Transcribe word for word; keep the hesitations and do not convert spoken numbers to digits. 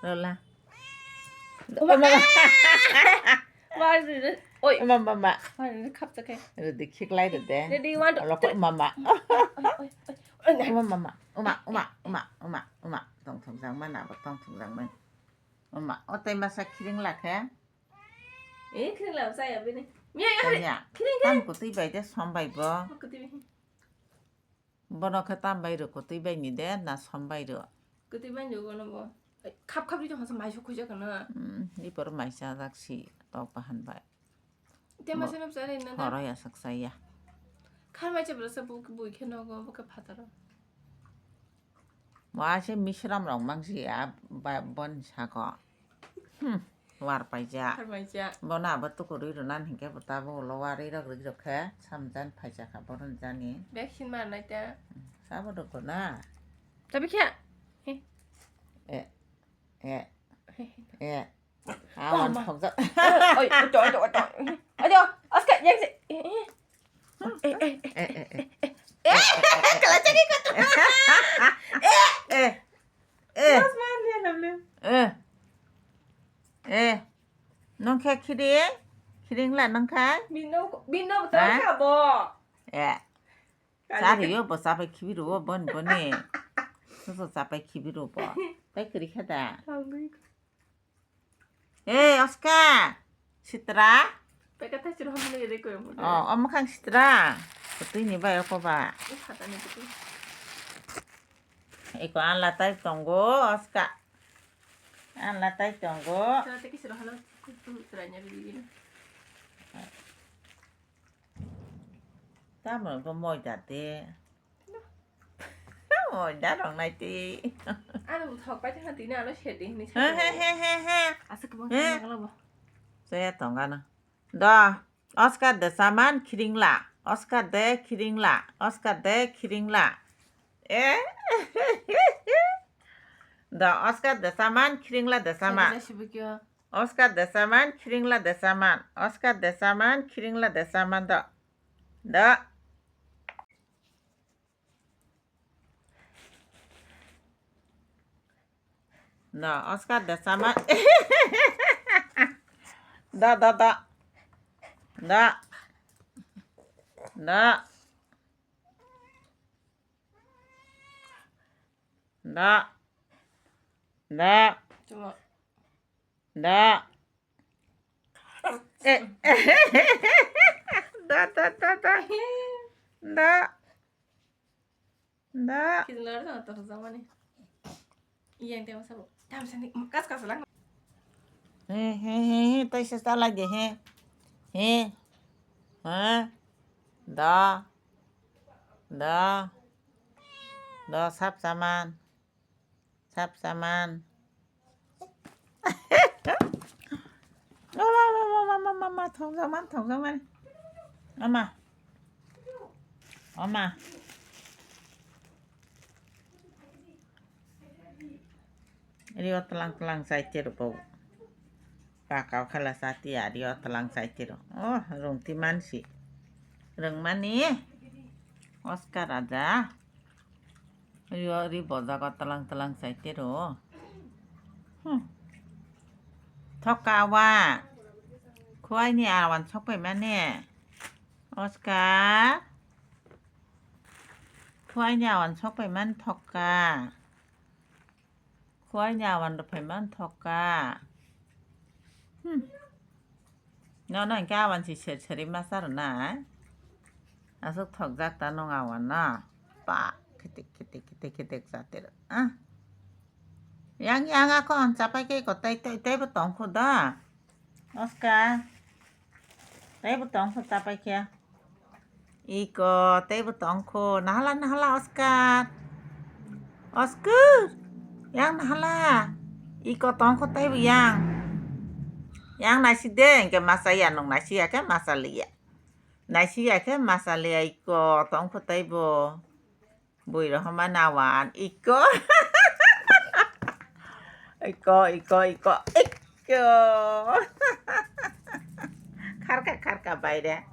Lola. Uma. Mama. Mari, oi. Mama, mama. Mari, khapta khe. Rudi khiklai rudi. Ready, one, two, three. Mama. Oi, oi, oi. Uma, mama. Uma, uma, uma, uma, uma. Tong thong jang mana, bo tong thong jang mana. Uma, o tai masa khiring lakhe. Eh, khiring la saya bini. Miya, ya, hari. Khiring, khiring. Tam kutui bai de, som bai bo. Kutui bai. Bono khe tam bai rw, kwtwi bai ni de na som bai rw? Kwtwi bai rw bono bo. Khap khap ri tong hasa mai sok khuja kana. Hmm, ni por mai cha jak si tok bahan bai. Te ma se no cha ri na na. Horo ya sak sa ya. Khar mai cha bro sa bu bui khe no go bo khe phataro. Mo ase misram rok mang si ya ba bon sa ko. Hmm, war paijak. Har paijak. Bono abo tukurui rwna hinkhe bo tabuk ulo warwi rok rwgwrwk khe samjani phaijak kha bohrok jani. Vaccine marnai ta. Sabo rwgo na. Tabi khe. He. E, e, e. Awan thokjak. Oi, oi, oi, oi, oi. Ajo, aske, yang se. Eh, eh. Eh, eh, eh, eh. Eh, kalau jadi kau tu. Eh. Eh. Eh. Mas man dia lam lam. Eh. Eh. Nong khe khiri? Khiring la nong khe? Bino, bino betul kha bo. Eh. Chari yo bo chapai khibi ro bo boni boni. Soso chapai khibi ro bo. Tai kiri khe da. Thangwi. Ei, Oskar! Sitra? Pekatha siro hamle ede koyo mo. Oh, o mokhang sitra. Kutui ni bai oko ba. O khata ni kutui. Eko anla tai tongo, Oskar. Anla tai tongo. Tara teki siro halo kutu tranya bidi bidi. Tamo bo moida de. Moida rong nai ti. Ano thok pai thang tini ano sedi hini. He, he, he, he, he. Asa kebang kebang lo bo. Saya tong gana. Da, Oskar de saman khiring la. Oskar de khiring la. Oskar de khiring la. Eh? Da, Oskar de saman khiring la de saman. Oskar de saman khiring la de saman. Oskar de saman khiring la de saman da. Da. Da, Oskar de saman. Da, da, da. Da. Da. Da. Da. Cuma. Da. Eh. Da, da, da, da. Da. Da. Kizin lor sama terus sama nih. Iya, yang tema sabo. Tam sini kas kas lang. He, he, he, he, tai se ta lagi he. He. Ha? Da. Da. Da sap saman. Sap saman. Mama, mama, mama, mama, thongjakmani, thongjakmani. Mama. Mama. Rio tlang tlang saite rw bo. Pakao khala sati ari o tlang saitiro. Oh, rungti mansi. Rungmani. Oskar aja. Rio ri bojago tlang tlang saitiro. Hmm. Thoka wa. Khuaini awan sokpai mani. Oskar. Khuaini awan sokpai mani thoka. Khuaini awan rw phai man thok ka. Hmm. Nono hinkhe awan si ser seri masa rw na. Aswk thokjak ta nwng awan no. Pa khitik khitik khitik khitik chatir. Ah. Yang yang ako ang chapai khe ko tai tai tai bo tong khu da. Oskar. Tei bo tong kho chapai khe. Iko, tei bo tong kho. Nahala, nahala, Oskar. Oskar. Yang nahala. Iko tong kho tei bo yang. Yang naisi de, hingke masa ya, nung naisi ya khe masa liya. Naisi ya khe masa liya, iko tong kho tei bo. Bui rohoma nawan iko. Iko, iko, iko, iko. Kharka, kharka baire.